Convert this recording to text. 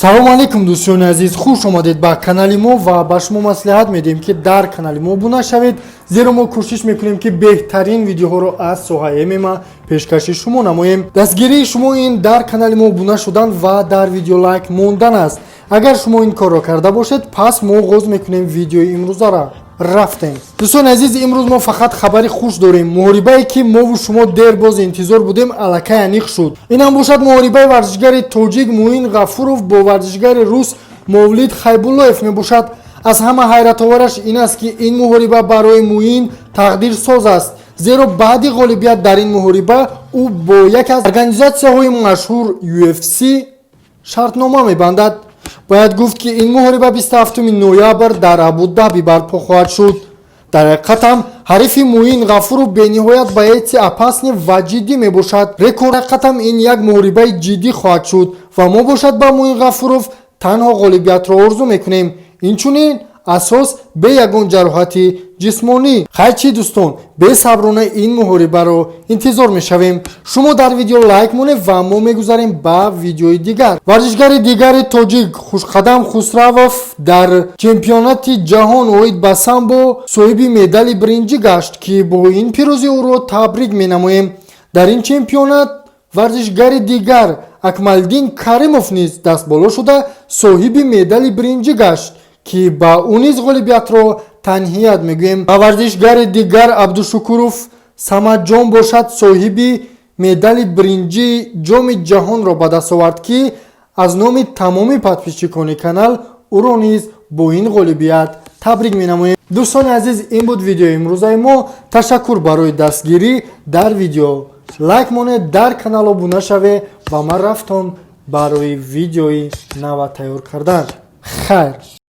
Салому алейкум, дӯстони азиз, хуш омадед ба канали мо ва ба шумо маслиҳат медиҳем, ки дар канали мо обуна шавед, зеро мо кӯшиш мекунем, ки беҳтарин видеоҳоро аз соҳаи ММА пешкаши шумо намоем. Дастгирии шумо ин дар канали мо обуна шудан ва дар видео лайк мондан аст. Агар шумо ин корро карда бошед, пас мо оғоз мекунем видеои имрӯзаро. Рафтем. Дӯстони азиз, имрӯз мо фақат хабари хуш дорем. Муҳорибае, ки мову шумо дербоз интизор будем, аллакай аниқ шуд. Инам бошад муҳорибаи варзишгари тоҷик Муин Ғафуров бо варзишгари рус Мовлид Хайбуллоев мебошад. Аз ҳама ҳайратовараш ин аст, ки ин муҳориба барои Муин тақдирсоз аст, зеро баъди ғолибият дар ин муҳориба ӯ бо яке аз организатсияҳои машҳур UFC шартнома мебандад. Бояд гуфт, ки ин муҳориба 27 ноябр дар Абудаби барпо хоҳад шуд. Дар ҳақиқат ҳам ҳарифи Муин Ғафуров бениҳоят боеци опасный ва ҷиддӣ мебошад. Рекорд ҳақиқат ҳам ин як муҳорибаи ҷиддӣ хоҳад шуд ва мо бошад ба Муин Ғафуров танҳо ғолибиятро орзу мекунем, инчунин асос бе ягон ҷароҳати ҷисмонӣ. Хай чӣ, дӯстон, бесаброна ин муҳорибаро интизор мешавем. Шумо дар видео лайк монед ва мо мегузарем ба видеои дигар. Варзишгари дигари тоҷик Хушқадам Хусравов дар чемпионати ҷаҳон оид ба самбо соҳиби медали биринҷӣ гашт, ки бо ин пирӯзӣ ӯро табрик менамоем. Дар ин чемпионат варзишгари дигар Акмалдин Каримов низ дастболо шуда, соҳиби медали биринҷӣ гашт, ки ба ӯ низ ғолибиятро таҳният мегӯем. Ва варзишгари дигар Абдушукуров Самадҷон бошад, соҳиби медали биринҷии Ҷоми ҷаҳонро ба даст овард, ки аз номи тамоми подписчикони канал ӯро низ бо ин ғолибият табрик менамоем. Дӯстони азиз, ин буд видеои имрӯзаи мо. Ташаккур барои дастгирӣ. Дар видео лайк монед, дар канал обуна шавед ва ман рафтам барои видеои нава тайёр кардан. Хайр.